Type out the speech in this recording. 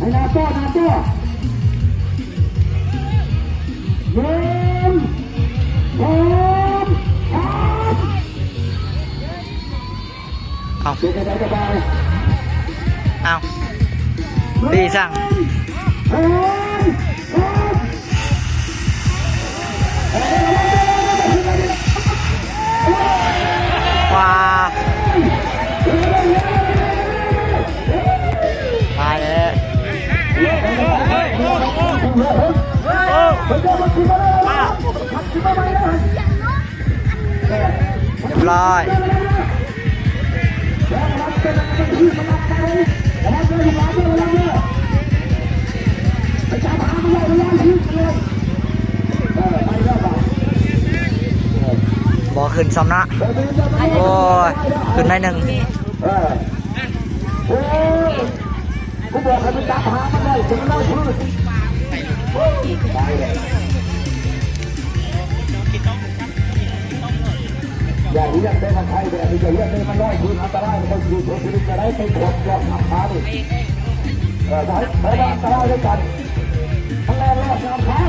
ໃຫ້ໜ້າຕໍ່ ໜ້າຕໍ່ ໜຶ່ງ ສອງ ສາມ ເອົາ ເປັນຈັ່ງໃດກໍໄດ້ ເອົາ ຕີສັ່ງ ວ້າ ຕາຍແລ້ວ ຮຽບຮ້ອຍ ບໍ່ຂຶ້ນຊ້ຳເນາະ ໂອ້ຍ ຂຶ້ນໜ້ອຍໜຶ່ງ ເອີ ໂອ້ຍ ກູບອກໃຫ້ໄປຈັບຫາມັນໄວ້ ມັນນອນພື້ນ ຕາຍແລ້ວ ຢ່າຮຽກໄດ້ມັນໄທແບບນີ້ ຢ່າຮຽກໄດ້ມັນນອນພື້ນ ອັນຕະລາຍ ມັນຢູ່ເທິງພື້ນ ຈະໄດ້ໄປຂວບລອດນ້ຳຄານີ້ ເອີ ບໍ່ໃຫ້ ເພາະວ່າອັນຕະລາຍດ້ວຍກັນ ມັນແລ່ນລອດນ້ຳຄາ